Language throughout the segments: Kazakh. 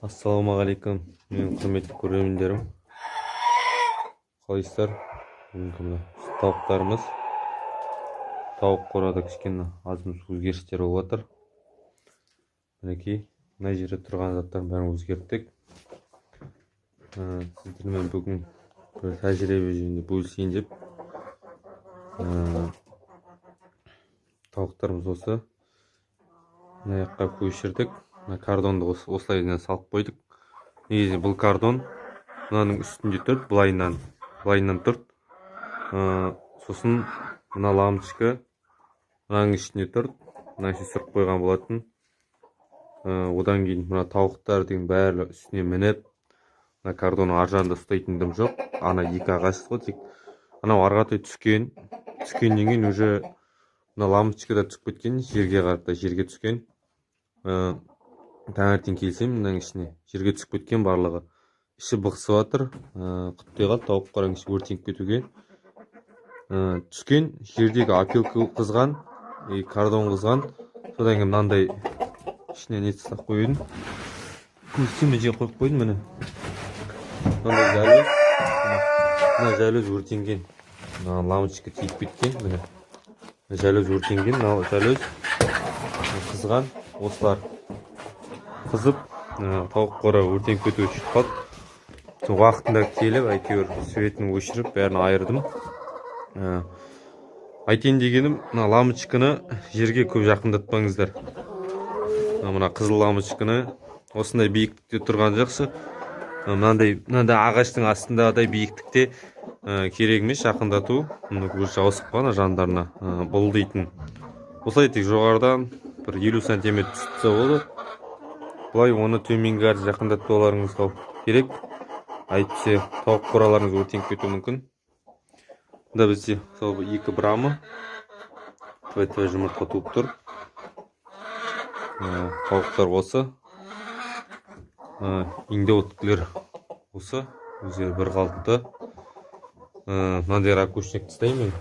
Ассалаумағалейкум, менің құрметті көрермендерім. Қалайсыздар? Бүгінгі мына тауықтарымыз. Тауық қорада кішкене аз-маз өзгерістер болып жатыр. Мінекей, мына жерде тұрған заттардың бәрін өзгерттік. Сіздермен бүгін бір тәжірибе жөнінде бөлісейін деп. Тауықтарымыз осы мына жаққа көшірдік. Мына кардонды осылай салып қойдық. Негізі бұл кардон мынаның үстінде тұр, былайынан тұр. Сосын мына лампочка мынаның ішінде тұр. Мына ішіне сүріп қойған болатын. Одан кейін мына тауықтар деген бәрі үстіне мініп, мына кардонның ар жағында ұстайтын дым жоқ. Ана екі ағаш қой, тек анау ары қаратай түскен. Түскеннен кейін уже мына лампочка да түсіп кеткен, жерге қарата жерге түскен. Таңертең келсем, мынаның ішіне жерге түсіп кеткен барлығы. Іші бықсып жатыр. Құттай қалды, тауық қораның іші өртеніп кетуге. Түскен жердегі опилка қызған, и кардон қызған. Содан кейін мынандай ішіне не тастап қойып едім. Көрсем, жерге қойып қойдым міне. Мынандай жалюз, мына жалюз өртенген. Мына лампочка тиіп кеткен, міне. Жалюз өртенген, мына жалюз қызған, осылар қызып, тауық қора өртеніп кетуге түсіп қалды. Сол уақытында келіп, әйтеуір светін өшіріп, бәрін айырдым. Айтайын дегенім, мына лампочканы жерге көп жақындатпаңыздар. Мына қызыл лампочканы осындай биіктікте тұрған жақсы. Мынандай ағаштың астындағыдай биіктікте керек емес жақындату. Мына көз жабысып қалған жандарына, бұл дейтін. Осылай тек жоғарыдан бір 50 сантиметр түсіп тұрса болды. Былай оны төменге қарай жақындатпауларыңызға керек. Әйтпесе тауық қораларыңыз өртеніп кетуі мүмкін. Мында бізде сол екі брамы тіва-тіва жұмыртқа туып тұр. Тауықтар осы. Индеоткілер осы. Өздері бір қалыпты. Мынандай ракушник тастаймын мен.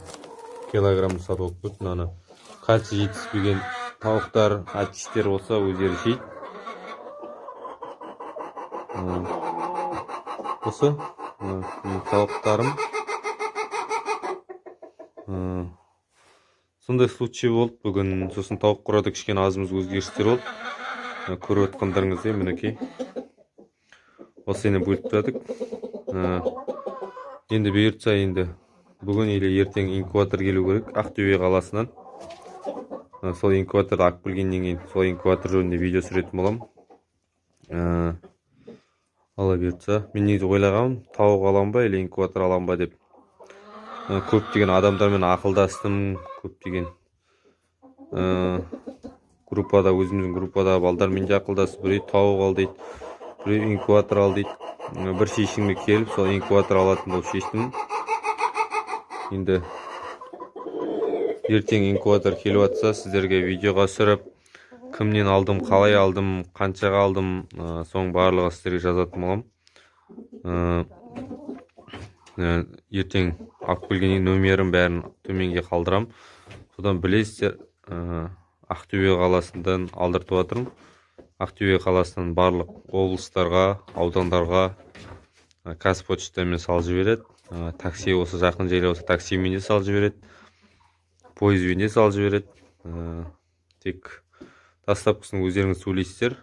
Килограмм сатып алып келіп, мынаны кальций жетіспеген тауықтар, әтіштер болса өздері жейді. Осы тауықтарым. Сондай случай болды бүгін. Сосын тауық қорада кішкене аз-маз өзгерістер болды. Көріп отқандарыңыздай мінекей. Осы енді бөліп тастадық. Енді бұйыртса енді бүгін или ертең инкубатор келу керек Ақтөбе қаласынан. Сол инкубаторды алып келгеннен кейін сол инкубатор жөнінде видео түсіретін боламын. Алла бұйыртса, мен негізі ойлағанмын, тауық алам ба или инкубатор алам ба деп. Көптеген адамдармен ақылдастым, көптеген группада, өзіміздің группада балдармен де ақылдасып, біреу тауық ал дейді, біреу инкубатор ал дейді. Бір шешімге келіп, сол инкубатор алатын болып шештім. Енді ертең инкубатор келіп жатса, сіздерге видеоға түсіріп, кімнен алдым, қалай алдым, қаншаға алдым, соның барлығы сіздерге жазатын боламын. Ертең алып келгеннен нөмерін бәрін төменге қалдырам. Содан білесіздер, Ақтөбе қаласынан алдыртып жатырмын. Ақтөбе қаласынан барлық облыстарға, аудандарға Қазпочтамен салып жібереді. Такси осы жақын жерде болса, таксимен де салып жібереді, пойызбен де салып жібереді. Тек доставкасын өздеріңіз төлейсіздер.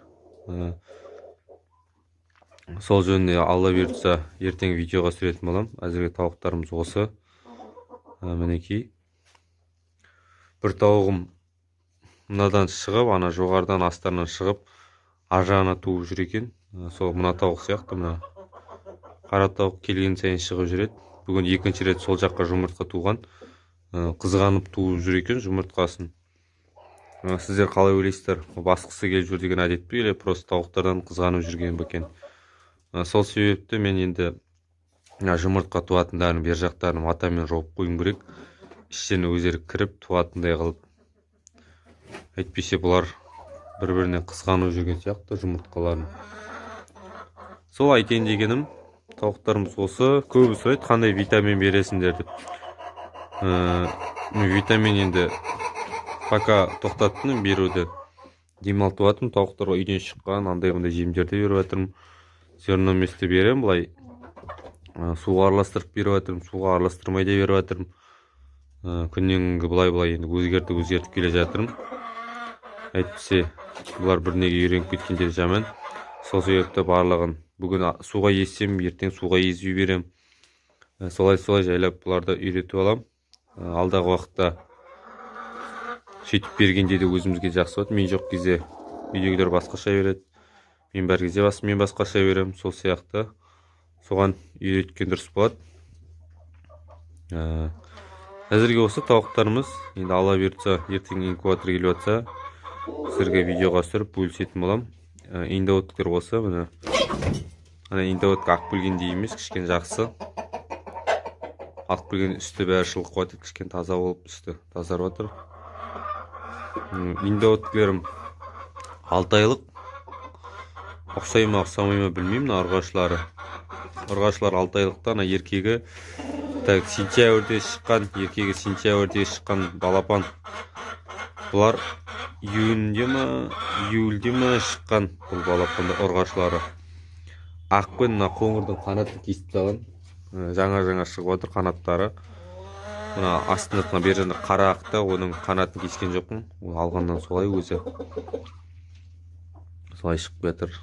Сол жөнінде Алла бұйыртса ертең видеоға түсіретін боламын. Әзірге тауықтарымыз осы. Мінекей. Бір тауығым мынадан шығып, ана жоғарыдан астарынан шығып, ар жағына туып жүр екен. Сол мына тауық сияқты, мына қара тауық келген сайын шығып жүреді. Бүгін екінші рет сол жаққа жұмыртқа туған. Қызғанып туып жүр екен жұмыртқасын. Сіздер қалай ойлайсыздар? Басқысы келіп жүр деген әдет пе, или просто тауықтардан қызғанып жүрген бе екен? Сол себепті мен енді мына жұмыртқа туатындарын бер жақтарын матамен жауып қоюым керек. Іштен өздері кіріп туатындай қылып. Әйтпесе бұлар бір-бірінен қызғанып жүрген сияқты жұмыртқаларын. Сол айтайын дегенім, тауықтарымыз осы. Көбі сұрайды, қандай витамин бересіңдер деп. Витамин енді пока тоқтаттым беруді. Демалтып жатырмын тауықтарға, үйден шыққан андай мындай жемдерді беріп жатырмын. Зерноместі беремін, былай суға араластырып беріп жатырмын, суға араластырмай да беріп жатырмын. Күннен күнге былай былай енді өзгертіп өзгертіп келе жатырмын. Әйтпесе бұлар бір неге үйреніп кеткенде жаман. Сол себепті барлығын бүгін суға езсем, ертең суға езіп жіберемін. Солай солай жайлап бұларды үйретіп аламын. Алдағы уақытта сөйтіп бергенде де өзімізге жақсы болады. Мен жоқ кезде үйдегілер басқаша береді, мен бар кезде мен басқаша беремін. Сол сияқты соған үйреткен дұрыс болады. Әзірге осы тауықтарымыз. Енді Алла бұйыртса, ертең инкубатор келіп жатса, сіздерге видеоға түсіріп бөлісетін боламын. Индоуткілер осы, міне ана индоутка ақ бөлгендей емес, кішкене жақсы. Ақ бөлген үсті бәрі шылқып жатыр, кішкене таза болып үсті тазарып жатыр. Индоуткілерім 6 айлық. Ұқсай ма, ұқсамай ма білмеймін. Ұрғашылары. Ұрғашылар 6 айлықта, ана еркегі так сентябрьде шыққан, еркегі сентябрьде шыққан балапан. Бұлар июньде ма, июльде ма шыққан бұл балапандар, ұрғашылары. Ақ пен мына қоңырдың қанатын кесіп тастаған. Жаңа-жаңа шығып жатыр қанаттары. Мына астында, мына бер жағында қара ақ та, оның қанатын кескен жоқпын. Ол алғаннан солай өзі. Солай шығып жатыр.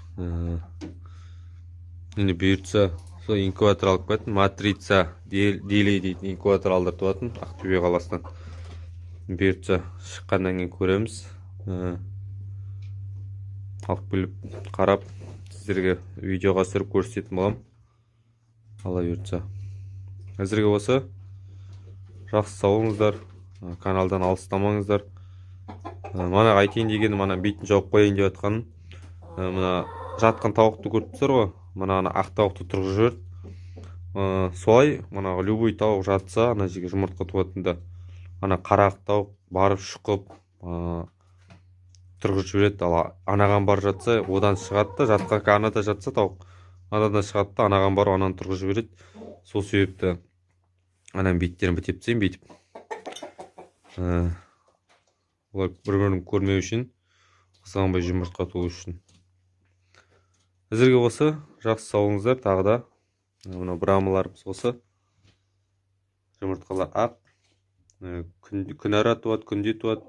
Енді бұйыртса, сол инкубатор алып кеттім. Матрица Дели дейтін инкубатор алдыртып жатырмын Ақтөбе қаласынан. Бұйыртса шыққаннан кейін көреміз. Алып келіп қарап, сіздерге видеоға түсіріп көрсететін боламын. Алла бұйыртса. Әзірге осы. Жақсы, сау болыңыздар. Каналдан алыстамаңыздар. Мана айтайын дегенім, ана бетін жауып қояйын деп жатқаным. Мына жатқан тауықты көріп тұрсыздар ғой. Мына ана ақ тауықты тұрғызып жіберді. Солай мына любой тауық жатса, ана жерге жұмыртқа туатында, ана қара ақ тауық барып шұқып, тұрғызып жібереді. Ал анаған барып жатса, одан шығады да, жатқан анада жатса тауық, анадан шығады да, анаған барып ананы тұрғызып жібереді. Сол себепті ананың беттерін бітеп тастаймын бүйтіп. Олар бір-бірін көрмеу үшін, қызғанбай жұмыртқа туу үшін. Әзірге осы. Жақсы, сау болыңыздар. Тағы да мына брамаларымыз осы. Жұмыртқалар ақ. Күн ара туады, күнде туады.